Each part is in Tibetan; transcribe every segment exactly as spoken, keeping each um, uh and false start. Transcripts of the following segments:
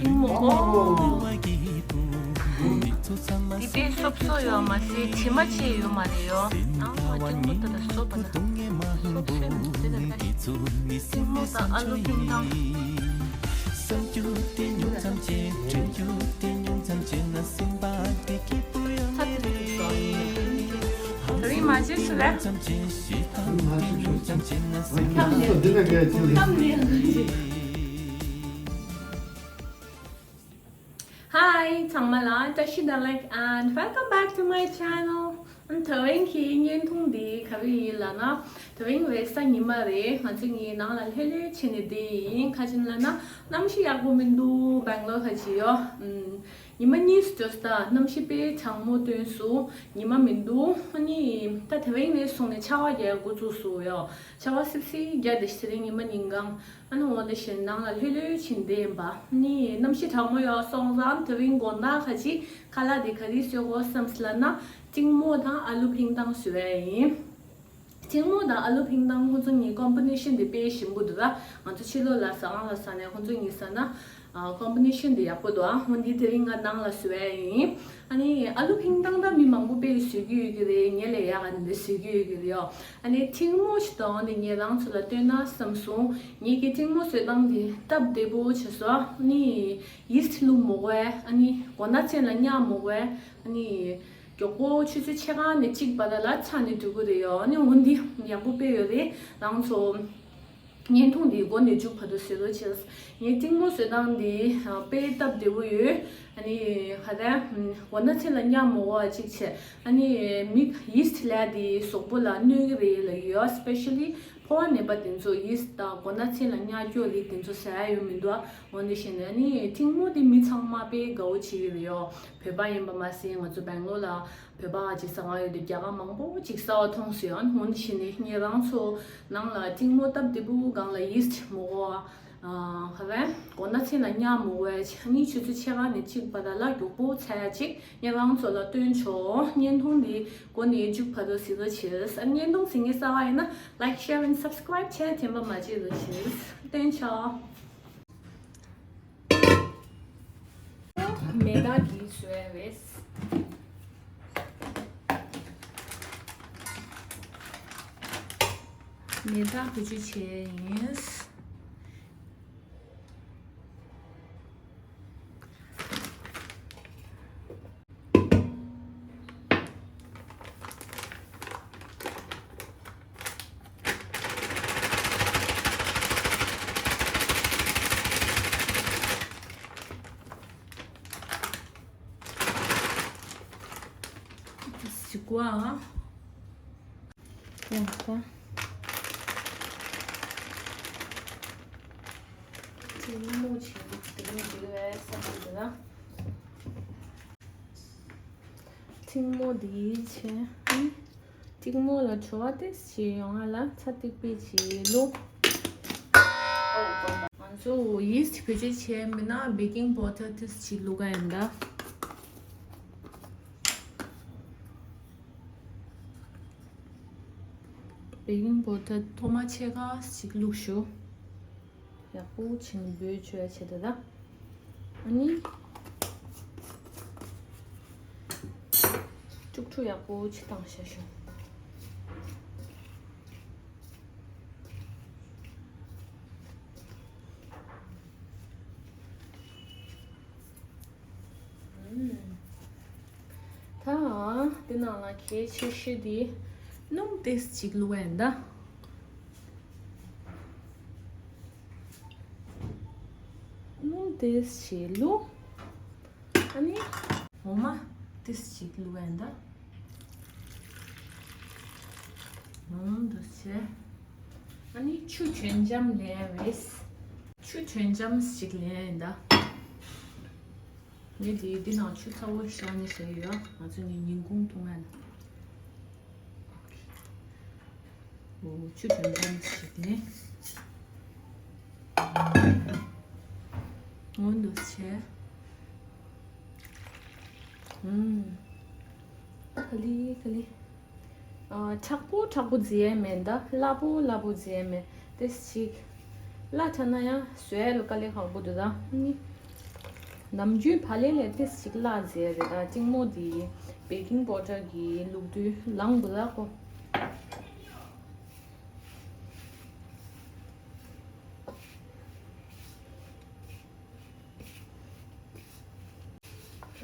ཨོ། འདི་དཔེ་སོབ་སོ་ཡོད་མ་ཟད་དྲི་མ་ཆེ་ཡོད་མ་རེད་ཡོ། ཨ་མ་ཅིག་མོ་ཏ་ཏ་སོབ་པ་ན་སོབ་སོ་ཡོད་མ་རེད་ད་རེད། ཐིང་མོ་དང་ཨ་ལུ་ཕིང་ཐང་། ཚ་ཏི་ཏི་སོ། ད་རིང་མ་བྱེད་སུ་རེད། ཁམ་ནི་ཁམ་ནི། Hi ཚང་མ་ལ་བཀྲ་ཤིས་བདེ་ལེགས། And welcome back to my channel. ཨ་ནི་ད་རིང་གི་བརྙན་ཐུང་འདི་ག་རེ་ཡིན་ལབ་ན། ད་རིང་རེས་གཟའ་ཉི་མ་རེད། ང་ཚོ་གཉིས་ནང་ལ་ལྷོད་ལྷོད་བྱས་ནས་བསྡད་ཡིན། ག་རེ་ཡིན་ལབ་ན་གནམ་གཤིས་ཡག་པོ་མི་འདུག་བེང་ལོར་ཁ་ཅིག་ཡོ། ཨམ། ཉི་མ་གཉིས་སུ་འགྲོ་ས་ད་གནམ་གཤིས་དཔེ་གྲང་མོ་སྟོན་སོང་། ཉི་མ་མི་འདུག་ཨ་ནི་ད་དེ་རིང་ནས་བཟུང་ནས་ཆར་པ་རྒྱག་འགོ་བཙུགས་སོང་ཡོ། ཆར་པ་སིབ་སིབ་རྒྱག་བསྡད་ཤག་དེ་རིང་ཉི་མ་ཉིན་གང་། ཨ་ནི་འོ་དེ་བཞིན་ནང་ལ་ལྷོད་ལྷོད་བྱས་བསྡད་ཡིན་པ། ཨ་ནི་གནམ་གཤིས་གྲང་མོ་ཡོ་སོང་ཙང་དེ་རིང་དགོང་དག་ཁ་ཅིག་ཁ་ལག་དེ་ག་རེ་བཟོ་དགོས་བསམ་སོང་ལབ་ན་ཐིང་མོ་དང་ཨ་ལུ་ཕིང་ཐང་བཟོ་ཡ་ཡིན། ཐིང་མོ་དང་ཨ་ལུ་ཕིང་ཐང་ཁོ་ཚོ་གཉིས་ཀོམ་བི་ནེ་ཤན་དེ་དཔེ་ཞིམ་པོ་འདུག་ད་ང་ཚོ་ཕྱི་ལོགས་ལ་ཟ་ཁང་ལ་ཟ་ནས་ཁོ་ཚོ་གཉིས་ཟ་ན། ཨ། ཀོམ་བི་ནེ་ཤན་དེ་ཡག་པོ་འདུག་ཨ་འོ་འདི་དེ་རིང་ང་ནང་ལ་བཟོ་ཡ་ཡིན། ཨ་ནི་ཨ་ལུ་ཕིང་ཐང་ད་མི་མང་པོ་དཔེ་བཟོ་གི་ཡོད་ཀྱི་རེད། ངས་ལས་ཡག་ག་ནི་བཟོ་གི་ཡོད་ཀྱི་རེད་ཡོ། ཨ་ནི་ཐིང་མོ་ཞིག་དང་འོ་འདི་ངས་རང་ཚོ་ལ་སྟོན་ན་བསམ་སོང་། ངེད་ཀྱི་ཐིང་མོ་བཟོ་སྟངས་དེ་སྟབས་བདེ་པོ་བྱས་སོང་། ཨ་ནི་ཡིས་ཊི་བླུགས་མ་དགོས། ཨ་ནི་སྒོ་ནག་ཅན་ལ་བརྙ་མ་དགོས། ཨ་ནི། མགྱོགས་པོ་ཆུ་ཚོད་ཕྱེད་ཀ་ནས་གཅིག་བར་ལ་ཚར་ནས་འགྲོ་གི་རེད་ཡོ། ཨ་ནི་འོ་འདི་ཡག་པོ་དཔེ་ཡོད་རེད། རང་ཚོ་བརྙན་ཐུང་འདི་འགོ་ནས་མཇུག་བར་དུ་གཟིགས་རོགས་བྱེད། ངའི་ཐིང་མོ་བཟོ་སྟངས་འདི་དཔེ་སྟབས་བདེ་པོ་ཡོད། ཨ་ནི་ག་རེ། སྒོ་ནག་ཅན་ལ་བརྙ་མ་དགོས་པ་གཅིག་བྱས། ཨ་ནི་མིག་ཡིས་ཊི་ལབ་ཡ་དེ་གཟུགས་པོ་ལ་གནོད་ཀྱི་རེད་ལབ་ཡོད། སི་པེ་ཤ་ལི་ཕོ་བ་ནད་པ་དེ་ཚོ་ཡིས་ཊི་དང་སྒོ་ནག་ཅན་ལ་བརྙ་སྐྱོར་རིགས་དེ་ཚོ་ཟ་ཡ་ཡོད་མི་འདུག་འོ་འདི་བཞིན་ཨ་ནི་ཐིང་མོ་དེ་མི་ཚང་མ་དཔེ་དགའ་བོ་བྱེད་ཀྱི་རེད་ཡོ། བོད་པ་ཡིན་པ་མ་ཟད་ང་ཚོ་བེང་ལོར་ལ་བོད་པ་ཅིག་ཟ་ཁང་ཡོད་དུས་རྒྱ་གར་མང་པོ་ཅིག་ཟ་བ་མཐོང་སོང་། ཨ་ནི་འོ་འདི་བཞིན་ངས་རང་ཚོ་ནང་ལ་ཐིང་མོ་སྟབས་བདེ་པོ་སྒང་ལ་ཡིས་ཊི་མ་དགོས་པ། ཨ། ག་རེ། སྒོ་ནག་ཅན་ལ་བརྙ་མ་དགོས་པ་ཨ་ནི་ཆུ་ཚོད་ཕྱེད་ཀ་ནས་གཅིག་བར་ལ་མགྱོགས་པོ་ཚར་ཡ་ཅིག་ངས་རང་ཚོ་ལ་སྟོན་ཆོག་བརྙན་ཐུང་འདི་འགོ་ནས་མཇུག་བར་དུ་གཟིགས་རོགས་བྱེད། ཨ་བརྙན་ཐུང་གཟིགས་མཁན་གསར་པ་ཡིན་ན་ལའིཀ་ཤེར་ཨེན་སབ་སི་ཀ་རའིབ་བྱས་དྲན་པ་མ་བརྗེད་རོགས་བྱེད། སྟོན་ཆོག་མེ་སྟག་གི་བཟོ་ཡ་རེད། མེ་སྟག་བེད་སྤྱོད་བྱས་ཡིན། ཞིག་གོ་ཨ། ཡང་ད། ཐིང་མོ་ཆེ་འདུག་དེ་རིང་འདི་བས་བསམ་གྱི་འདུག་ན། ཐིང་མོ་འདི་ཆེ། ཐིང་མོ་ལ་བྲོ་བ་ཏོག་ཙམ་ཡོང་ང་ལ་ཚ་ཏིག་པོ་ཅིག་བླུགས། ང་ཚོ་ཡིས་ཊི་བེད་སྤྱོད་བྱས་མེད་ན་བེ་ཀིང་པའོ་ཌར་ཏོག་ཙམ་བླུགས་ཡ་ཡིན་ད། བེ་ཀིང་པའོ་ཌར་ཐོག་མ་ཕྱེད་ཀ་ཞིག་བླུགས་ཞུ། ཡག་པོ་བྱས་ནས་འབུད་བཅུག་ཡ་བྱེད་དེ་ད། ཨ་ནི། དཀྲུག་དཀྲུག་ཡག་པོ་བྱས་བཏང་བཞག་ཞུ། ད་འདི་ནང་ལ་གལ་ཆེ་ཤོས་དེ་སྣུམ་ཏོག་ཙམ་ཅིག་བླུགས་ཡ་ཡིན་ད། སྣུམ་ཏོག་ཙམ་བླུགས། ཨ་ནི་འོ་མ་ཏོག་ཙམ་བླུགས་ཡ་ཡིན་ད། འོ་འདུག་བྱས། ཨ་ནི་ཆུ་དྲོན་འཇམ་ལེན་ཡ་རེད། ཆུ་དྲོན་འཇམ་ཞིག་ལེན་ཡ་ཡིན་ད། ངས་འདི་འདི་ནང་ཆུ་ཚ་བོ་བཞག་ནས་བཟོས་ཡོད། ང་ཚོ་ནི་ཉིན་གུང་འཐུང་ཡ་ན། འོ་ཆུ་དྲོན་འཇམ་ཞིག་ལེན། འོ་འདུག་བྱས། ཨུམ། ཁ་ལི་ཁ་ལི། ཨ། མཁྲེགས་པོ་མཁྲེགས་པོ་བཟོ་ཡ་མེད་ད། སླ་པོ་སླ་པོ་བཟོ་ཡ་མེད། ཏོག་ཙམ་ཅིག་སླ་དྲགས་ན་ཡང་བཟོ་ཡ་ལ་དཀའ་ལས་ཁག་པོ་འདུག་ད། ཨ་ནི། ནམ་རྒྱུན་བག་ལེབ་ལས་ཏོག་ཙམ་ཅིག་བརླག་ཟེར་རེད། ད་ཐེངས་མ་འདི་བེ་ཀིང་པའོ་ཌར་གྱི་ལུག་དུས་ལངས་དགོས་ལ་ཁོ།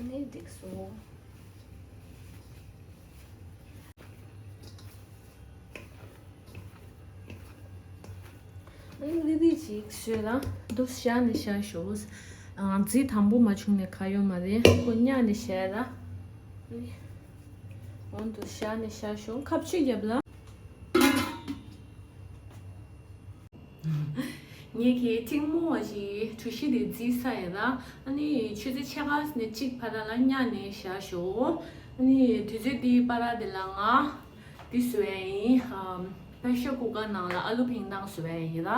ཨ་ནི་འགྲིག་སོང་། ཨ་ནི་ལི་ལི་ཅིག་བཟོས་ལ་འདུག་བཞག་ནས་བཞག་ཞོག་ཨ། རྫི་དམ་པོ་མ་བྱུང་ནས་ག་ཡོད་མ་རེད། ཁོ་ཉག་ནས་བཞག་ལ། ཨ་ནི་འོང་འདུག་བཞག་ནས་བཞག་ཞོག་ཁ་ཕྱེ་རྒྱབ་ལ། ངེད་ཀྱི་ཐེངས་མ་བ་ཞིག་གྲོ་ཞིབ་དེ་རྫི་ས་ཡིན་ལ། ཨ་ནི་ཆུ་ཚོད་ཕྱེད་ཀ་ནས་གཅིག་བར་ལ་ཉག་ནས་བཞག་ཞོག་ཨ་ནི་དུས་ཚོད་འདི་བར་དེ་ལ་ང་འདི་བཟོ་ཡ་ཡིན། ཨམ། པེ་ཤར་ཀུ་ཀར་ནང་ལ་ཨ་ལུ་ཕིང་ཏང་བཟོ་ཡ་ཡིན་ལ།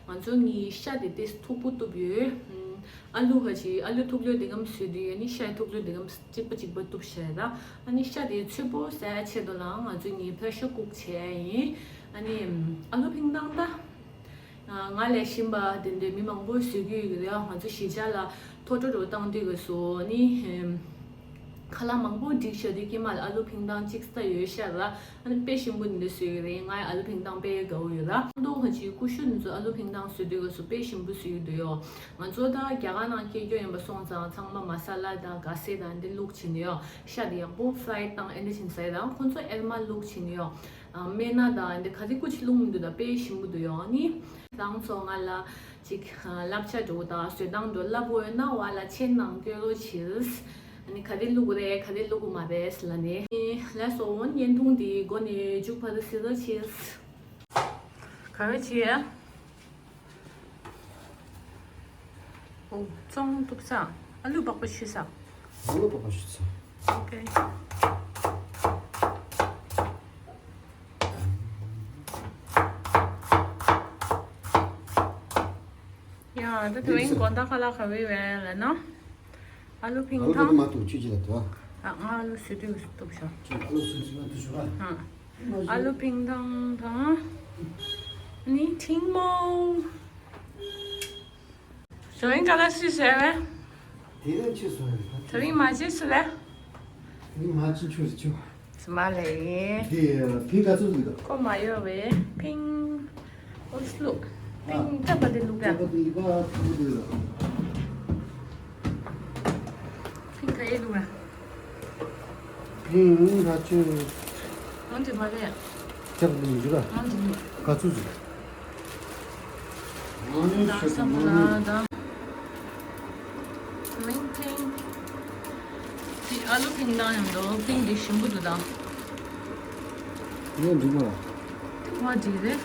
ང་ཚོ་གཉིས་ཤ་དེ་ཏོག་ཙམ་མཐུག་པོ་གཏུབ་ཡོད། ཨམ། ཨ་ལུ་ཧ་ཅི་ཨ་ལུ་མཐུག་ལོས་དེ་གམ་བཟོས་དུས་ཡོད་ནི་ཤའི་མཐུག་ལོས་དེ་གམ་གཅིག་པ་གཅིག་པ་གཏུབ་བྱས་ལ། ཨ་ནི་ཤ་དེ་ཚོས་པོ་ཟ་ཡ་ཆེད་དུ་ལ་ང་ཚོ་གཉིས་པེ་ཤར་ཀུག་བྱས་ཡ་ཡིན། ཨ་ནི་ཨ་ལུ་ཕིང་ཏང་ད། ང་ལས་ཤིང་པ་དེ་འདྲའི་མི་མང་པོ་བཟོས་ཀྱི་ཡོད་ཀྱི་རེད། ང་ཚོ་གཞིས་ཆགས་ལ་ཐོ་ཏོ་རོ་བཏང་དུས་ཀྱི་བཟོ་ནི། ཁ་ལག་མང་པོ་སྒྲིག་བཞག་དུས་ཀྱི་མ་ལ་ཨ་ལུ་ཕིང་ཏང་གཅིག་ས་ཡོད་ཤག་ལ། ཨ་ནི་དཔེ་ཞིམ་པོ་འདི་འདྲ་བཟོས་ཀྱི་རེད། ང་ཨ་ལུ་ཕིང་ཏང་དཔེ་དགའ་བོ་ཡོད་ལ། མདོ་ཁ་ཅིག་ཀུ་ཤུ་འདི་ཚོ་ཨ་ལུ་ཕིང་ཏང་བཟོས་དུས་ཀྱི་བཟོ་དཔེ་ཞིམ་པོ་བཟོས་ཀྱི་འདུག་ཡོ། ང་ཚོ་ད་རྒྱ་གར་ནང་སྐྱེས་རྒྱུ་ཡིན་པ་སོང་ཙང་ཚང་མ་མ་ས་ལ་དང་ག་སེ་དང་འདི་བླུགས་བྱིན་ཡོ། ཤ་དེ་ཡག་པོ་ཕ་རའི་བཏང་ཨེ་འདྲ་བྱིན་ཟ་ཡི་དང་ཁོ་ཚོ་ཨེལ་མ་བླུགས་བྱིན་ཡོ། སྨན་སྣ་དང་འདི་ག་ཚོད་ཀུ་ཅི་བླུགས་མི་འདུག་ད་དཔེ་ཞིམ་པོ་འདུག་ཡོང་ནི། རང་ཚོ་ང་ལ་ཅིག་བསླབ་བྱ་འགྲོ་དང་བཟོ་སྟངས་འགྲོ་བསླབ་དགོས་ན་བ་ལ་ཆེ་ནང་བསྐྱོད་རོགས་གྱིས། ཨ་ནི་ག་དེ་བླུགས་དགོས་རེད་ག་དེ་བླུགས་དགོས་མ་རེད་ལ་ནི། ལགས་སོ་བརྙན་ཐུང་འདི་འགོ་ནས་མཇུག་བར་དུ་གཟིགས་རོགས་གྱིས། ག་བའི་ཆེ། ཨོ། ཙོང་གཏུབ་ས། ཨ་ལུ་པགས་པ་བཤུས་ས། ཨ་ལུ་པགས་པ་བཤུས་ས། ཨོ་ཀེ། ཡ། ད་དེ་རིང་དགོང་དག་ཁ་ལག་ག་བའི་བས་ལ་ན། ཨ་ལུ་ཕིང་ཨ་ལུ་ཐང་། མ་གཏུབ་ཆུ་ཅི་ལ་དུ། ཨ། ང་ཨ་ལུ་སུ་དུས་གཏུབ་ཤག་ཁྱོད་ཨ་ལུ་སུ་ཅི་ལ་དུ་ཤོག་ཨ། ཨ། ཨ་ལུ་ཕིང་ཐང་དང་། ནི་ཐིང་མོ། ཞོ་ཡིན་ག་ལ་སུས་ཟེར་བས། དེ་རིང་ཆུ་སོང་ཡོད། དེ་རིང་མ་བྱེད་སུ་ལས། དེ་རིང་མ་ཅི་ཆུ་རེ་ཆུ། སུ་མ་ལས་ཡིན། དེ་ཕིང་ག་ཚོད་འདུག་ཁོ་མ་ཡོད་བས་ཕིང་། ཨོ་སུ་ལུ། ཕིང་ཐབ་པ་དེ་ལུག་ག་ཐབ་པ་དེ་ལུག་ག་ཐུག་དེ་ལ། ཕིང་ག་ཡེ་ལུག་ག་ཕིང་ང་ཆུ། ང་འདི་མ་རེད། ཁྱབ་མི་འཇུག་ག་ང་འདི་མ། ག་ཚོད་འཇུག་ང་ནི་ཤོད་མ་ནི། མིང་ཕིང་། འདི་ཨ་ལུ་ཕིང་དང་ཡང་འདུག་ཕིང་འདི་ཞིམ་པོ་འདུག་དང་། ངས་འགྲིག་མ་ལ། འདི་ཁོ་འགྲིག་རེད།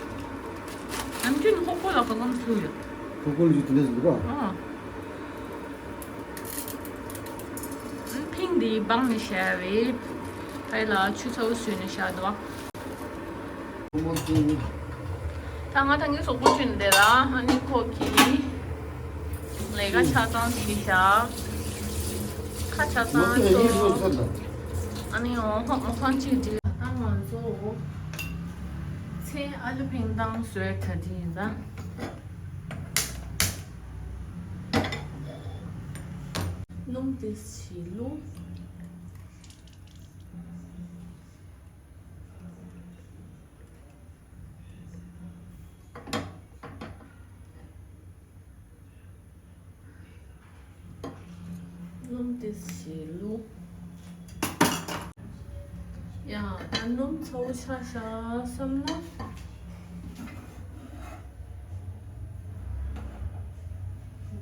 ནམ་རྒྱུན་ཧོ་ཀོ་ལ་གང་གང་ཚུགས་ཡོད། ཧོ་ཀོ་ལ་ཡོད་དེ་འདྲ་ཟེར་ག་ཨ། ཕིང་འདི་སྦངས་ནས་བཞག་རེད། ཕ་ཡི་ལ་ཆུ་ཚ་བོ་བཟོས་ནས་བཞག་འདུག་ད་ང་ད་ངའི་གཟུགས་པོ་བཅུན་བསྡད་ལ་ཨ་ནི་ཁོ་གིས་ལས་ཀ་ཆ་ཚང་བྱས་བཞག་ཁ་ཆ་ཚང་ཤོར། ཨ་ནི་འོ་ཧོ་མོ་ཁང་གཅིག་འདི་ད་ང་ཚོ་ཚེ་ཨ་ལུ་ཕིང་ཏང་བཟོས་གྲ་སྒྲིག་ཡིན་ད། སྣུམ་ཏོག་ཙམ་བླུགས། སྣུམ་ཏོག་ཙམ་བླུགས། ཡ། ད་སྣུམ་ཚ་བོ་ཆགས་ཤག་བསམ་ན།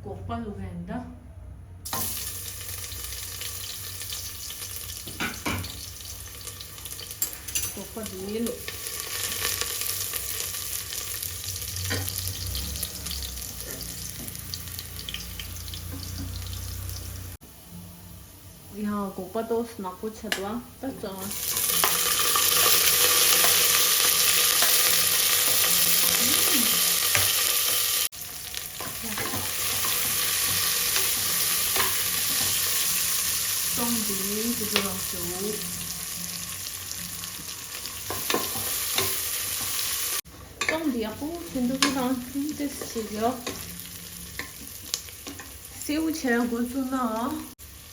སྒོག་པ་བླུགས་ཡིན་ད། སྒོག་པ་འདི་བླུགས། ཡང་སྒོག་པ་ཏོག་ཙམ་ནག་པོ་ཆགས་འདུག་ཨ། ད་ཙང་། ཙོང་འདི་འདི་འདྲ་རང་ཞུ། ཙོང་འདི་ཡག་པོ་ཐོན་འདུག་ཁྱེད་རང་ཚོས་ཏོག་ཙམ་བྱེད་རྒྱུ། སྐྱེ་བོ་བྱས་འགོ་བཙུགས་ན།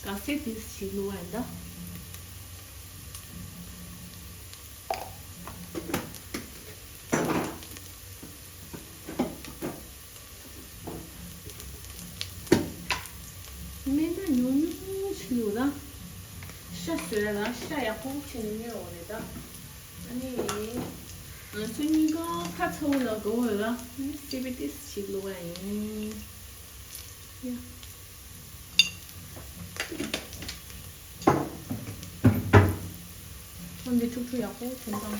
ག་ཚད་དེ་ཞིག་བླུགས་པ་ཡིན་ད། སྨན་ད་ཉུང་ཉུང་ཞིག་བླུགས་ད། ཤ་བཟོས་ལ་ཤ་ཡག་པོ་བྱས་ནས་ཉོས་འོང་རེད་ད། ཨ་ནི། ང་ཚོ་གཉིས་ཀ་ཁ་ཚ་བོ་ལ་དགའ་བོ་ལ་ཨ་ནི་སི་པན་ཏིས་ཞིག་བླུགས་པ་ཡིན། ཡ། འོ་འདི་ཁྲུག་ཁྲུག་ཡག་པོ་བྱུང་ཙང་།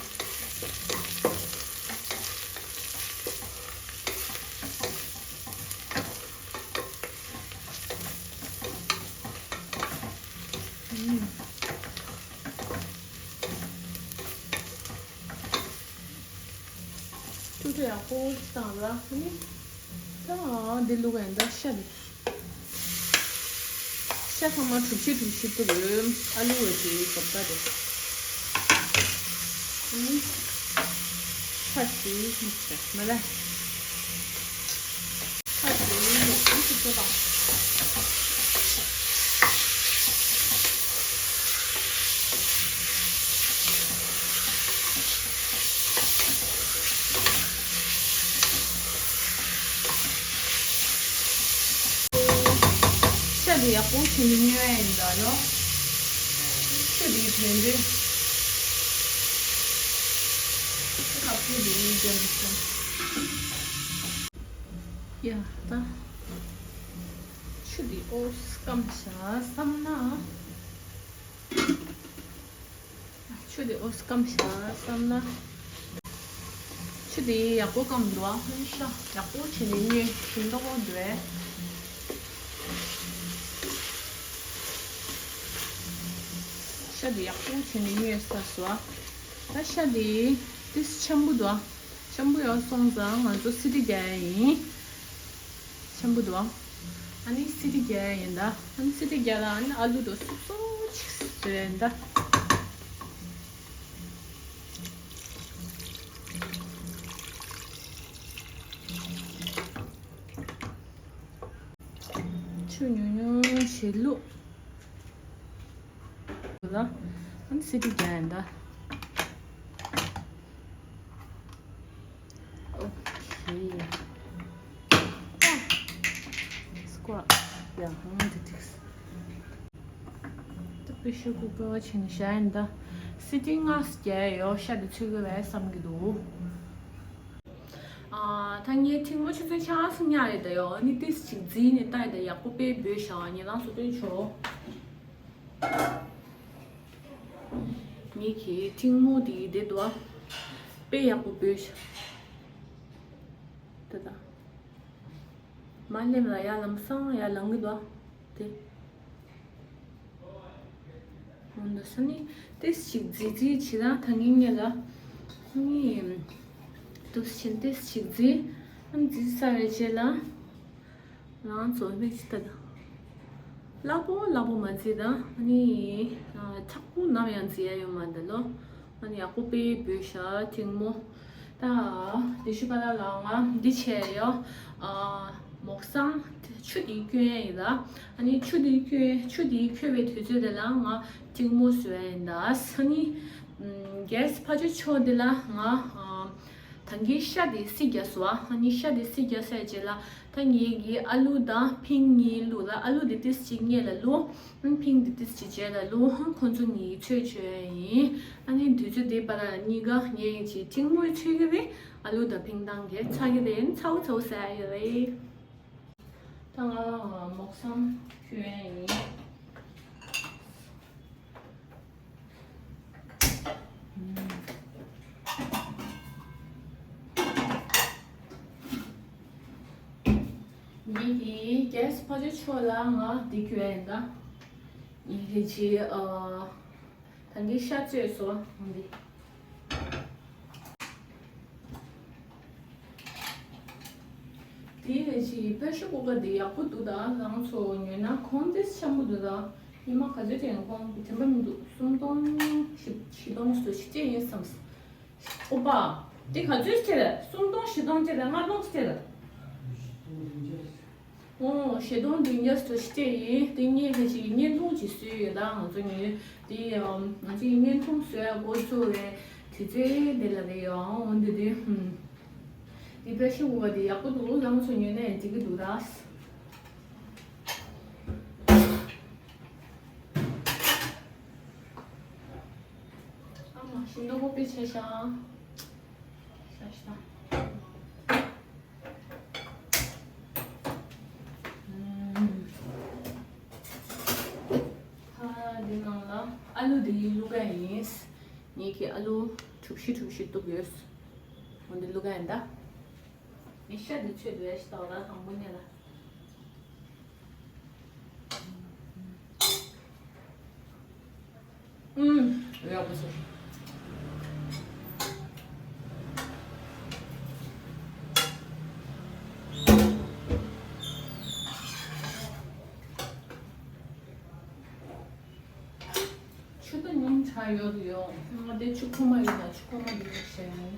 ཨུམ། ཁྲུག་ཁྲུག་ཡག་པོ་བཏང་ལ་ནི། ད་འདི་བླུགས་ཡིན་ད་ཤ་འདི། ཤ་ཚང་མ་གྲུབ་ཆེ་གྲུབ་ཆེ་བཏུབ་ཡོད། ཨ་ལུ་བ་དེ་སྒོམ་ད་དེ། ཨུམ། ཁ་ཞིག་མ་ལ། ཁ་ཞིག་མ་ཞིག་བྱེད་པ། ཤ་དེ་ཡག་པོ་བྱས་ནས་ཉོས་ཡིན་ད་ལོ། ཤ་དེ་དོན་དུ་ཁ་ཕུ་དེ་ཡིན་ཀྱང་མི་སྲིད། ཡ་ད། ཆུ་དེ་ཨོ་སྐམ་ཤ་བསམ་ན། ཆུ་དེ་ཨོ་སྐམ་ཤ་བསམ་ན། ཆུ་དེ་ཡག་པོ་སྐམ་འདུག་ཨ། ཤ་ཡག་པོ་བྱས་ནས་ཉོས་ཤིང་ཏོག་འདུག་ཨེ། ཤ་དེ་ཡག་པོ་བྱས་ནས་ཉོས་ས་སོ་ཨ། ད་ཤ་དེ་ཏིས་ཆེན་པོ་འདུག་ཨ། ཆེན་པོ་ཡོད་སོང་ཙང་ང་ཚོ་སི་ཏི་རྒྱག་ཡ་ཡིན། ཆེན་པོ་འདུག་ཨ། ཨ་ནི་སི་ཏི་རྒྱག་ཡ་ཡིན་ད། ཨ་ནི་སི་ཏི་རྒྱག་ལ་ཨ་ནི་ཨ་ལུ་དོ་སུབ་སུབ་ཅིག་བཟོས་ཡ་ཡིན་ད། ཆུ་ཉུང་ཉུང་ཞིག་བླུགས། ལ། ཨ་ནི་སི་ཏི་རྒྱག་ཡིན་ད། ཨོ་ཁེ། ཨ། སྐོར། ཡ་ཧང་དེ་ཏིགས། ད་པེ་ཤར་ཀུ་ཀར་བྱས་ནས་བཞག་ཡིན་ད། སི་ཏི་ལྔ་རྒྱག་ཡོད་ཤ་དེ་ཚུད་ཀྱི་རེད་བསམ་གྱི་འདུག་ཨ། ད་ངའི་ཐལ་མོ་ཆུ་ཚོད་ཆ་ཚང་ཉག་རེད་ད་ཡོ། ཨ་ནི་ཏིས་ཅིག་རྫིས་ནས་ལྟ་ཡི་ད་ཡག་པོ་དཔེ་འབོལ་ཤག་ཉེ་རང་ཚོ་སྟོན་ཆོག་ངེད་ཀྱི་ཐལ་མོ་དེ་བསྡད་འདུག་ཨ། དཔེ་ཡག་པོ་འབོལ་ཤག་ད་ད། མ་སླེབས་ལ་ཡར་ལམ་སང་ཡར་ལངས་གི་འདུག་ཨ། དེ། འོ་འདུག་ས་ནི་ཏིས་ཅིག་རྫིས་རྫིས་བྱེད་ད་ད་ངེད་ལ། ནི། འདུག་ཕྱིན་ཏིས་ཅིག་རྫིས། ཨ་ནི་རྫིས་ཚར་བའི་རྗེས་ལ། རང་ཚོ་མིག་ཅིག་ལྟ་དང་། སླ་པོ་སླ་པོ་མ་རྫིས་དང་ནི། ཨ། མཁྲེགས་པོ་ནམ་ཡང་རྫིས་ཡ་ཡོད་མ་འདི་ལོ། ཨ་ནི་ཡག་པོ་དཔེ་འབོལ་ཤག་ཐལ་མོ། ད། དེ་ཤུ་པ་ལ་ལ་ང་འདི་བྱས་ཡོ། ཨ། མོག་སང་ཆུ་དེ་བསྐོལ་ཡ་ཡིན་ལ། ཨ་ནི་ཆུ་དེ་བསྐོལ་ཆུ་དེ་ཁོལ་བའི་དུས་ཚོད་དེ་ལ་ང་ཐལ་མོ་བཟོ་ཡ་ཡིན་ད། ཨ་ནི། ཨམ། གེ་སི་ཕར་ཕྱོགས་དེ་ལ་ང་། ཨ། ད་གིན་ཤ་དེ་སི་རྒྱག་སོང་ཨ། ཨ་ནི་ཤ་དེ་སི་རྒྱག་ཚར་རྗེས་ལ་ད་ངེད་ཀྱིས་ཨ་ལུ་དང་ཕིང་གཉིས་བླུགས་ལ། ཨ་ལུ་དེ་ཏིས་ཅིག་སྔོན་ལ་བླུགས། ཨ། ཕིང་དེ་ཏིས་ཅིག་རྗེས་ལ་བླུགས། ཨ། ཁོ་ཚོ་གཉིས་ཚོས་བྱོས་ཡིན། ཨ་ནི་དུས་ཚོད་དེ་བར་གཉིས་ཀ་ངེད་ཀྱི་ཐལ་མོ་ཚོས་ཀྱི་རེད། ཨ་ལུ་དང་ཕིང་དང་གི་ཚ་གི་རེད། ཚ་བོ་ཚ་བོ་ཟ་ཡ་ཡོད་རེད། ད་ང་མོག་སང་ཁྱོད་ཡིན། ངེད་ཀྱིས་གེ་སི་ཕར་ཕྱོགས་ཕྱོགས་ལ་ང་འདི་གྱོན་ཡིན་ད། ངེད་ཀྱི་ཨ། ད་གིན་ཤ་བཙོས་སོང་འདི། དེའི་རེ་ཞིག་པེ་ཤར་ཀུ་ཀར་འདི་ཡག་པོ་འདུག་ད་རང་ཚོ་ཉོས་ན་གོང་ཏིས་ཆེན་པོ་འདུག་ད་ཉི་མ་ག་ཚོད་ཅན་གོང་གི་དེ་འདྲ་མི་འདུག་སུམ་སྟོང་བཞི་བཞི་སྟོང་སུ་ཞིག་ཅན་ཡིན་བསམ། ཨོ་པ། འདི་ག་ཚོད་སྟེར། སུམ་སྟོང་བཞི་སྟོང་སྟེར། ལྔ་སྟོང་སྟེར། ཨོ། བཞི་སྟོང་བདུན་བརྒྱ་ཞེ་གཅིག་ཡིན། དེ་ངས་ཁ་ཅིག་བརྙན་ཐུང་ཅིག་བཟོས་ཡོད་ད། ང་ཚོ་ཉིན་དེ་ང་ཚོ་ཡི་བརྙན་ཐུང་བཟོ་ཡ་འགོ་བཙུགས་པའི་དུས་ཚོད་འདི་ལ་རེད་ཡ། འོ་འདི་དེ་ཧུམ། འདི་བེ་ཤི་འུ་བ་འདི་ཡག་པོ་འདུག་ལང་ཚོ་ཉོས་ནས་འགྲིག་གི་འདུག་ད། ཨ་མ་ཤིང་ཏོག་པོ་དཔེ་ཆེ་ཤག་ཤ་ཤ། ཨ་འདི་ནང་ལ་ཨ་ལུ་འདི་བླུག་ག་ཡིན། ངེད་ཀྱི་ཨ་ལུ་གྲུ་བཞི་གྲུ་བཞི་གཏུབ་ཡོད། འོ་འདི་བླུག་ག་ཡིན་ད། ངས་ཤ་འདི་ཆོད་འདུག་ཡ་ཤི་ཏོག་ད་དང་པོ་ཉལ་ལ། ཨུམ། ཡག་པོ་བྱུང་། ཆུ་ད་ཉུང་དྲགས་ཡོད་ཡོད། ང་དེ་ཆུ་ཁོལ་མ་ཡིན་ན་ཆུ་ཁོལ་མ་འདི་ཞིག་བྱས་ཡིན།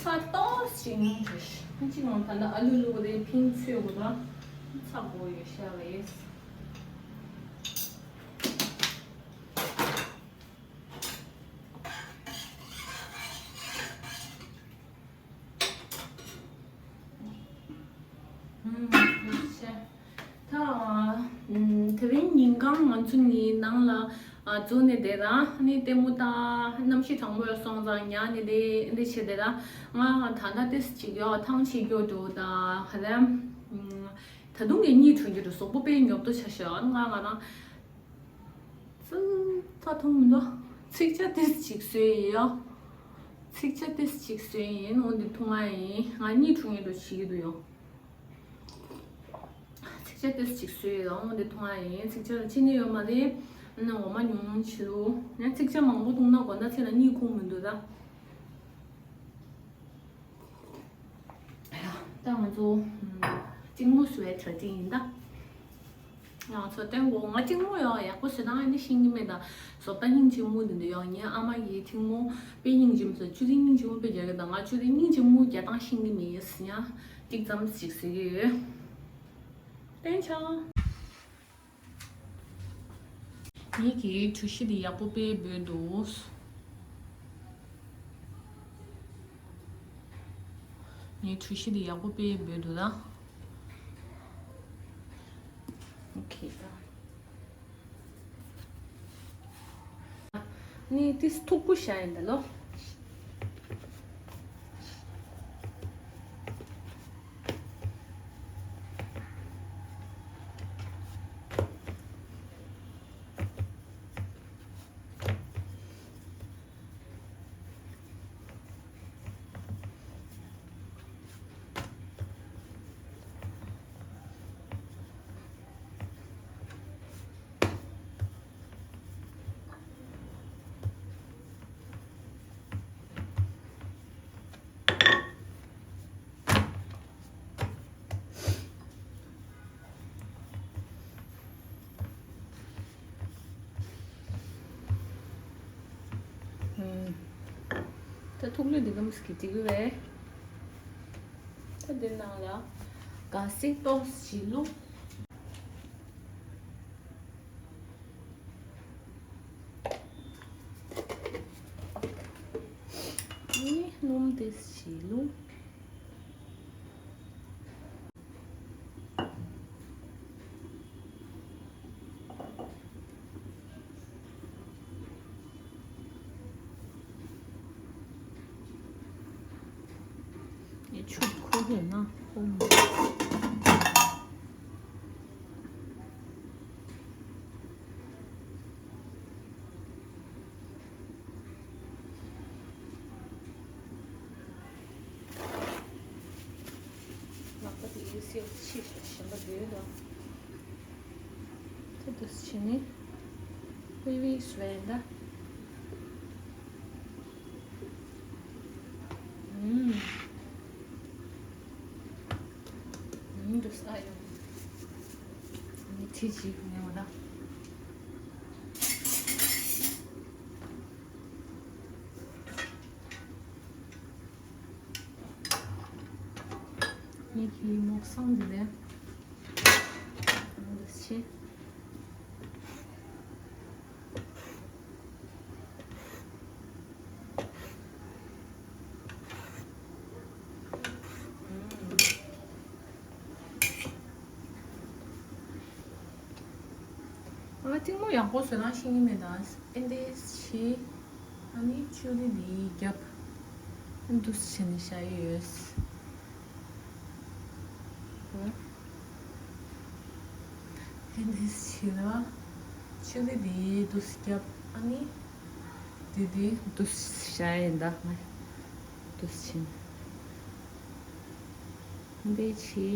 ཚྭ་ཏོག་ཙམ་ཉུང་དྲགས་ཤག་ཕིན་ཅི་ནང་ད་ལྟ་ཨ་ལུ་བླུགས་པ་དེ་ཕིན་ཚོད་དགོས་ད། ཚྭ་དགོས་ཡོད་ཤག་རེད། ཨུམ། ཡོད་ཤག་ད། ཨུམ། དེ་རིང་ཉིན་གང་ང་ཚོ་ནི་ནང་ལ་ཨ་འཛུལ་ནས་བསྡད་ར། ནི་ལྟད་མོ་ལྟ། གནམ་གཤིས་གྲང་མོ་ཡོད་སོང་ཙང་ཉལ་ནས་བསྡད་འདི་བྱས་བསྡད་ར། ང་ད་ལྟ་ཏིས་ཅིག་ཡོད་ཐང་ཆད་རྒྱུ་འགྲོ་ད། ཧ་ལམ། ཨུམ། ད་དུང་ངས་གཉིད་ཁྲོ་རྒྱུ་འགྲོ། གཟུགས་པོ་དཔེ་ཉོབ་ཏོ་ཆགས་ཤག་ང་ང་རང་། ཙི། ད་མཐོང་མི་འདུག་ཚིག་ཇ་ཏིས་ཅིག་བཟོས་ཡིན་ཡ། ཚིག་ཇ་ཏིས་ཅིག་བཟོས་ཡིན། འོ་འདི་འཐུང་ང་ཡིན། ང་གཉིད་ཁྲོ་ངེས་འགྲོ་བྱེད་ཀྱི་འདུག་ཡོ། ཚིག་ཇ་ཏིས་ཅིག་བཟོས་ཡིན། འོ་འདི་འཐུང་ང་ཡིན། ཚིག་ཇ་ལ་ཅི་ནས་ཡོད་མ་རེད། ཨ་ནི་འོ་མ་ཉུང་ཉུང་བྱེད་དུ། ཡང་ཚིག་ཇ་མང་པོ་འཐུང་ན་དགོང་དག་ཚེ་ལ་གཉིད་ཁུག་མི་འདུག་ད། ད་ང་ཚོ་གཅིག་མོ་བཟོ་བའི་གྲ་སྒྲིག་ཡིན་ད། ང་ཚོ་སྟོན་གོ་ང་གཅིག་མོ་ཡོད་ཡག་པོ་བཟོས་ན་ཨ་ནི་ཤེས་ཀྱི་མེད་ད། བཟོ་ལྟ་སྙིང་རྗེ་མོ་འདི་འདི་ཡོད། ངའི་ཨ་མ་གིས་ཐེངས་མོ་དཔེ་སྙིང་རྗེ་མོ་བཟོས། བཅུད་དེ་སྙིང་རྗེ་མོ་དཔེ་རྒྱག་གི་ད། ང་བཅུད་དེ་སྙིང་རྗེ་མོ་རྒྱག་སྟངས་ཤེས་ཀྱི་མེད་ཡིན་ཡང་གཅིག་ཙམ་ཞིག་བཟོས་ཀྱི་ཡོད། སྟོན་ཆ། ངེད་ཀྱི་གྲུ་བཞི་འདི་ཡག་པོ་དཔེ་འབོད་འདུག་ངའི་གྲུ་བཞི་འདི་ཡག་པོ་དཔེ་འབོད་འདུག་ད། ཨོ་ཁེ་ད། ནི་ཏིས་མཐུག་པོ་བཞག་ཡིན་ད་ལོ། ད་ཐུག་ལུས་འདི་གམ་སྐྱིད་ཅིག་རེད། ད་འདི་ནང་ལ་ག་སེ་ཏོག་ཞིག་བླུགས། ཨེ་སྣུམ་ཏོག་ཞིག་བླུགས། ཨེ་ཆུ་ཁོལ་ཡོད་ན་ཁོལ་མོ། ལག་པ་དེ་ཡོད་སེ་ཕྱིས་ཤིག་གཞན་པ་འདོད་དོ། ད་དུ་ཕྱི་ནི་ཝི་ཝི་སུ་ཝེ་ད། ཨུམ། ཨུམ་དུ་ས་ཡོང་། ནི་ཁྲི་ཅིག་ནས་འོ་ད། ངེད་ཀྱི་མོག་སང་འདི་ལས་འདུ་ཆེ། ང་གཅིག་མོ་ཡག་པོ་བཟོ་ན་ཤེས་ཀྱི་མེད་ད། ཨེ་འདྲས་བྱེད། ཨ་ནི་ཆུ་ལི་འདི་རྒྱབ། འདུ་བྱས་ནས་བཞག་ཡོད། ཨེ་འདྲས་བྱེད་ལ། ཆུ་ལི་འདི་འདུ་རྒྱབ། ཨ་ནི་འདི་འདི་འདུ་བྱས་ཡིན་ད། ང་འདུ་བྱས་ནས། འདི་ཆེ།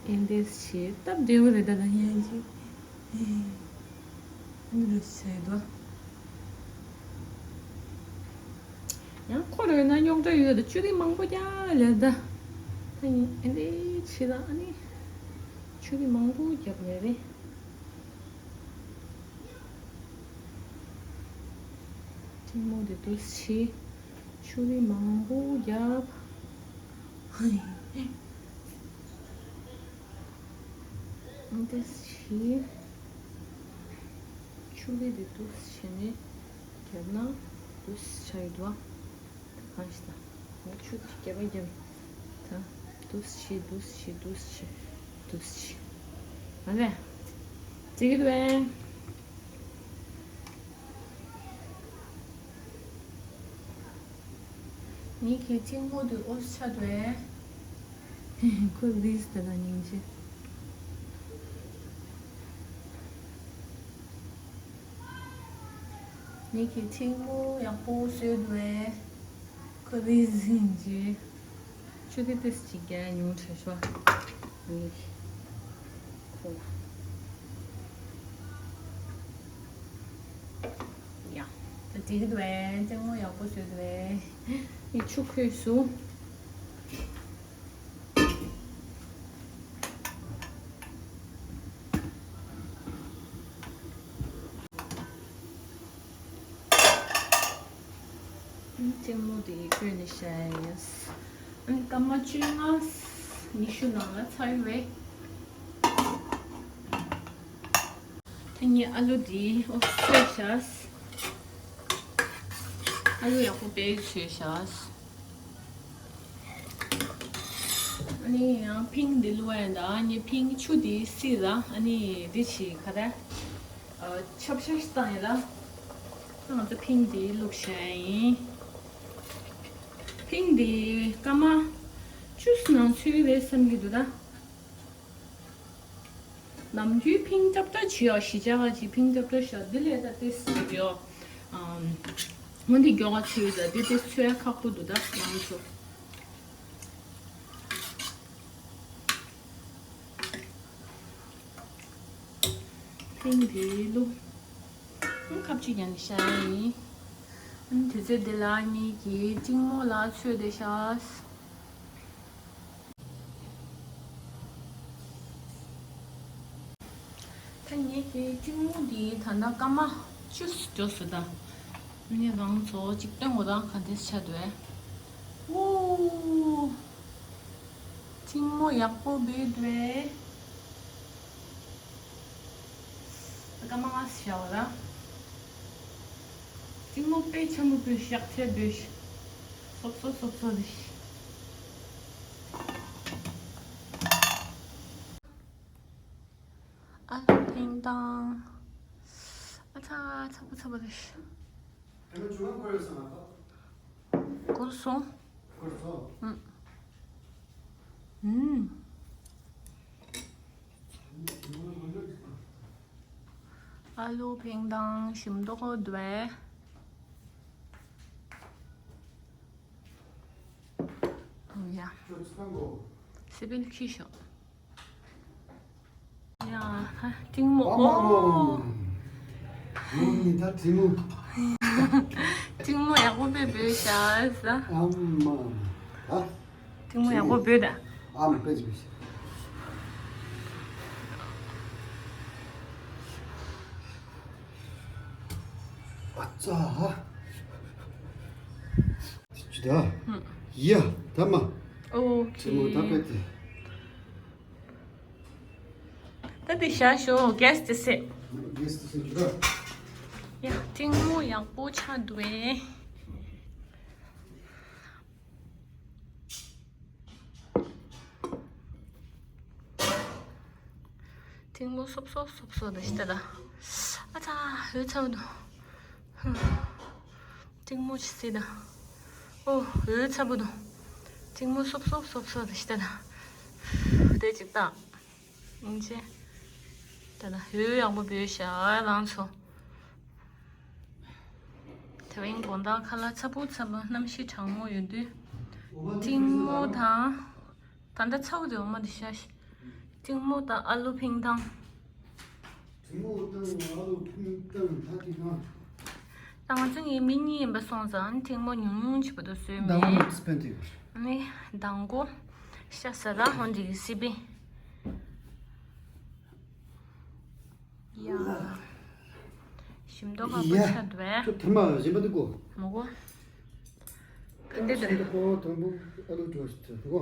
ཨེ་འདི་ཆེ། སྟབས་བདེ་བོ་རེད་ད་ལ་ཡན་ཅིག་འདི་ལ་ཆེ་དོ། ཡང་ཁོ་རེ་ན་རྙོག་དྲ་ཡོད་ད། ཆུ་རིན་མང་པོ་རྒྱག་ལེ་ད། ཨེ་འདི་ཆེ་ད། ཨ་ནི་ཆུ་རིན་མང་པོ་རྒྱབ་ལེ་རེད། ཐལ་མོ་དེ་འདུ་བྱས། ཆུ་རིན་མང་པོ་བརྒྱབ། འདུ་བྱས། ཆུ་རིན་དེ་འདུ་བྱས་ནས་བརྒྱབ་ན་འདུ་བྱས་ཡོད་པ། ད་གང་ཞིག་ད། ང་ཆུ་དེ་བརྒྱབ་བརྒྱབ། ད་འདུ་བྱས་འདུ་བྱས་འདུ་བྱས་འདུ་བྱས། ཨ་ལས། ཅིག་གི་དུ་བས། ངེད་ཀྱི་གཅིག་མོ་དེ་ཨོ་ཆ་དུ་བས། ཁོ་རིས་དེ་ལ་སྙིང་རྗེ། ངེད་ཀྱི་གཅིག་མོ་ཡག་པོ་བཟོས་དུ་བས། ཁོ་རིས་སྙིང་རྗེ། ཆུ་དེ་ཏིས་ཅིག་རྒྱག་ཉུང་དྲགས་ཤོག་ངེད་ཀྱི་ཁོ་ལ། ཡ། ད་འགྲིག་གི་འདུག་ཨེ། གཅིག་མོ་ཡག་པོ་བཟོས་འདུག་ཨེ། ངས་ཆུ་ཁོལ་སོང་། གཅིག་མོ་དེ་བསྐོལ་ནས་བཞག་ཡིན། ཨ་ནི་སྐར་མ་བཅོ་ལྔ་ཉི་ཤུ་ནང་ལ་ཚར་བས། ད་ངས་ཨ་ལུ་འདི་ཨོ་བསྲེས་བཞག་ཨ་ལུ་ཡག་པོ་དཔེ་བཟོས་བཞག་ཨ་ནི་ཡང་ཕིང་འདི་བླུགས་ཡ་ཡིན་ད། ཨ་ནི་ཕིང་ཆུ་འདི་བསྲེས་ལ། ཨ་ནི་འདི་བྱེད་ག་རེ། ཨ། ཆབ་ཆ་ཞིག་བཏང་ཡ་ལ། ང་ཚོ་ཕིང་འདི་བླུགས་བཞག་ཡིན། ཕིང་འདི་སྐར་མ་བཅུ་ཙམ་ནང་ཚུད་ཀྱི་རེད་བསམ་གྱི་འདུག་ད། ནམ་རྒྱུན་ཕིང་ཏབ་ཏབ་བྱེད་ཡོད། གཞིས་ཆགས་ཀྱི་ཕིང་ཏབ་ཏབ་བྱེད་ཡོད། འདི་ལས་ད་ཏོག་ཙམ་ཡོད། ཨམ། འོ་འདི་མགྱོགས་ཚོས་ད། འདི་ཏོག་ཙམ་ཚོས་ཁག་པོ་འདུག་ད་ང་ཚོ། ཕིང་འདི་བླུགས། ཁབ་ཅིག་ཡང་བཞག་ཡིན། དེ་ཚེ་འདི་ལ་ངེད་ཀྱི་གཅིག་མོ་ལ་ཚོས་དེ་བཞག་ད་ངེད་ཀྱི་གཅིག་མོ་འདི་ད་ལྟ་སྐར་མ་བཅུ་འགྲོ་སོང་ད། ནི་རང་ཚོ་གཅིག་སྟོན་འོ་རང་ག་འདྲས་ཆགས་འདུག་ཨེ། ཨོ། གཅིག་མོ་ཡག་པོ་འབུས་འདུག་ཨེ། སྐར་མ་ལྔ་བཞག་པ་ད། གཅིག་མོ་དཔེ་ཆེན་པོ་འབུས། ཞག་ཚད་འབུས། སོབ་སོབ་སོབ་སོབ་རེད། ཨ་ལུ་ཕིང་དང་། ཨ་ཚ་ཚ་པོ་ཚ་པོ་རེད། འགོར་སོང་། ཨུམ། ཨུམ། ཨ་ལུ་ཕིང་དང་ཞིམ་མདོག་འདུག་པས། ཡ། སི་པིལ་ཁྱི་ཤོག་ཡ། ཧ། གཅིག་མོ། ཨ་མ། ཨོ། ཡུམ་ནི་ད་གཅིག་མོ། གཅིག་མོ་ཡག་པོ་དཔེ་འབུས་ཤག་ཟ། ཨ་མ། ཨ། གཅིག་མོ་ཡག་པོ་འབུས་ད། ཨ་མ་དཔེ་འབུས་ཤག་ཨ་ཙ་ཧ། ཅི་ད། ཡ། ད་མ། ཨོ་ཁེ། ཆེན་མོ་ད་པད་དེ། ད་དེ་བཞག་ཤོག་གེ་སི་དེ་སེ། གེ་སི་དེ་སེ་ཇུ་ར། ཡ་ཐིང་མོ་ཡག་པོ་ཆགས་འདུག་ཨེ། ཐིང་མོ་སོབ་སོབ་སོབ་སོབ་ད་ཤི་ད་ད། ཨ་ཙ་འོད་ཚ་བོ་འདུག་ཐིང་མོ་ཆི་སི་ད། ཨོ་འོད་ཚ་བོ་འདུག་ཐིང་མོ་སོབ་སོབ་སོབ་སོབ་ད་ཤི་ད་ད། དེ་ཅིག་ད། ཨིན་ཅེ། ད་ད་འོད་ཡག་པོ་བོས་ཤག་རང་ཚོ། དེ་རིང་དགོང་དག་ཁ་ལག་ཚ་པོ་ཚ་པོ་གནམ་གཤིས་གྲང་མོ་ཡོད་དུས། ཐིང་མོ་དང་། ད་ལྟ་ཚ་བོ་དེ་འོ་མ་དེ་ཤ་ཤི། ཐིང་མོ་དང་ཨ་ལུ་ཕིང་ཐང་། ཐིང་མོ་དང་ཨ་ལུ་ཕིང་ཐང་ད་ཐིང་ཐང་། ད་ང་ཚོ་ངའི་མི་གཉིས་ཡིན་པ་སོང་ཙང་ཐིང་མོ་ཉུང་ཉུང་ཅིག་བར་དུ་བཟོས་མེད། ནི་མདང་དགོང་ཤ་ཟ་ར་ཧོན་འདི་གི་སི་པི། ཡ། ཞིམ་མདོག་ཁ་པོ་ཆགས་འདུག་པས། ཁྱོད་ཐ་མ་གཞན་པ་འདི་གོ། མ་གོ། ག་འདི་འདི། ཤིང་ཏོག་པོ་དང་པོ་ཨ་ལུ་འགྲོ་ཞིག་ཐོན་གོ།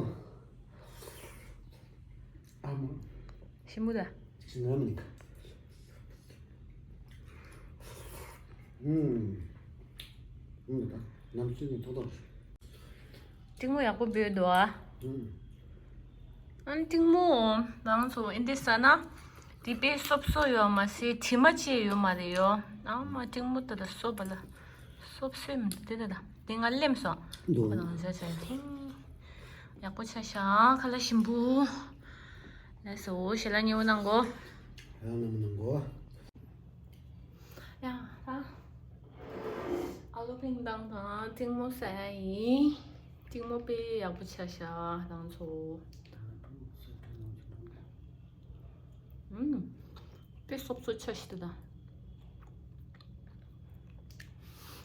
ཨ་མ། ཞིམ་པོ་ད། ཞིམ་ནམ་ནི། ཨུམ། ཨུམ་ད། ནམ་ཚོད་ནི་ཐོག་ཐོག་ཐིང་མོ་ཡག་པོ་བོས་འདུག་ཨ། ཨུམ། ཨན་ཐིང་མོ་རང་ཚོ་ཨིན་དེ་ཟ་ན། དེ་དཔེ་སོབ་སོབ་ཡོད་མ་ཟེར་དྲི་མ་ཅིག་ཡོད་མ་རེད་ཡོ། ཨ་མ་ཐིང་མོ་ད་ད་སོབ་པ་ལ། སོབ་སོབ་མི་འདུག་དེ་ད་ད། དེ་ང་ལེམ་སོང་། འདུག་ཁོ་དང་ཆ་ཆ་ཐིང་། ཡག་པོ་ཆ་ཤག་ཁ་ལག་ཞིམ་པོ། ལགས་སོ་ཞལ་ལག་མཉེས་པོ་གནང་གོ། ཡང་ནམ་གནང་གོ། ཡ། ད་ཨ་ལུ་ཕིང་ཐང་དང་ཐིང་མོ་ཟ་ཡ་ཡིན། ཐིང་མོ་དཔེ་ཡག་པོ་ཆགས་ཤག་རང་ཚོ། ཨུམ། དཔེ་སོབ་སོབ་ཆགས་ཤི་ད་ད།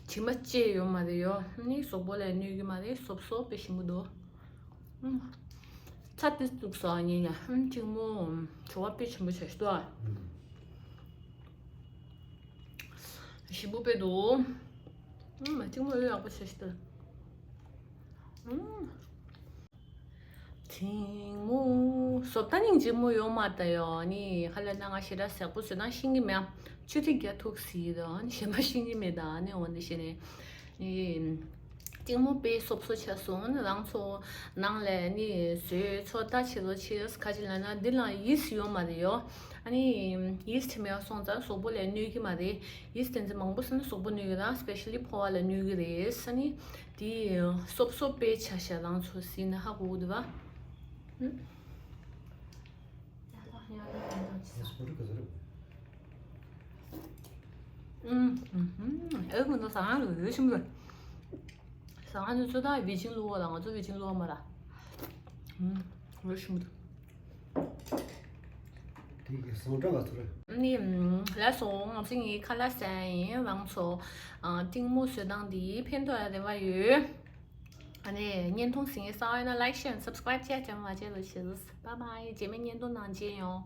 དྲི་མ་ཅིག་ཡོད་མ་རེད་ཡོ། ནི་གཟུགས་པོ་ལ་གནོད་ཀྱི་མ་རེད། སོབ་སོབ་དཔེ་ཞིམ་པོ་འདུག་ཨུམ། ཚ་ཏིས་འདུག་ས་ཉིན་ཡ། ཨུམ་ཐིང་མོ། བྲོ་བ་དཔེ་ཆེན་པོ་བྱས་ཤི་ཏོ། ཞིམ་པོ་དཔེ་འདུག་ཨུམ་ཐིང་མོ་ཡོད་ཡག་པོ་བྱས་ཤི་ཏོ། ཨུམ། ཐིང་མོ། སོབ་ད་སྙིང་རྗེ་མོ་ཡོད་མ་ད་ཡོ། ནི་ཁ་ལ་ན་ང་ཞེ་དྲག་ཟེག་པོ་བཟོས་ན་ཤིང་གི་མེད། ཆུ་ཐིགས་རྒྱ་ཐུག་སི་དང་གཞན་པ་ཤིང་གི་མེད་ད་ནི་འོ་འདི་ཤེས་ནས། ནི། ཐིང་མོ་དཔེ་སོབ་སོབ་ཆགས་སོང་། རང་ཚོ་ནང་ལ་ནི་བཟོས་ཚོ་ལྟ་བྱེད་རོགས་བྱེད། ག་ཅི་ལབ་ན་འདི་ལ་ཡིས་ཡོད་མ་རེད་ཡོ། ཨ་ནི་ཡིས་དེ་མེད་སོང་ཙང་གཟུགས་པོ་ལ་གནོད་ཀྱི་མ་རེད། ཡིས་དེ་ཚོ་མང་པོ་ཟ་ན་གཟུགས་པོ་གནོད་ཀྱི་རེད། སི་པེ་ཤ་ལི་ཕོ་བ་ལ་གནོད་ཀྱི་རེད། ཨ་ནི་དེ་སོབ་སོབ་དཔེ་ཆ་ཤ་རང་ཚོ་ཟིན་ན་ཧ་གོ་གི་འདུག་བ། ཨུམ། ཨུམ། ཨུམ། ཨེ་ཁོ་ན་ཟ་ཁང་ལ་འོས་ཤིང་ལ། ཟ་ཁང་ནི་ཚོ་ད་ཝེ་ཅིང་ལུ་བ་ལ་ང་ཚོ་ཝེ་ཅིང་ལུ་བ་མ་ར། ཨུམ། འོས་ཤིང་ལ། དེ་གི་སང་ཀྲང་ལ་ཚོ་རེད། ནི་ལགས་སོ། ང་ཚོ་ངའི་ཁ་ལག་ཟ་ཡིན། རང་ཚོ་ཨ་ཐིང་མོ་བཟོ་སྟངས་འདི་ཕན་ཐོགས་ཡ་རེ་བ་ཡོད། ཨ་ནི་བརྙན་ཐུང་ཟིན་གསར་བ་ཡིན་ན་like share and subscribe བྱས་ཀྱང་མ་བརྗེད་རོགས་ཞུ། Bye bye. རྗེས་མའི་བརྙན་ཐུང་ནང་མཇལ་ཡོང་།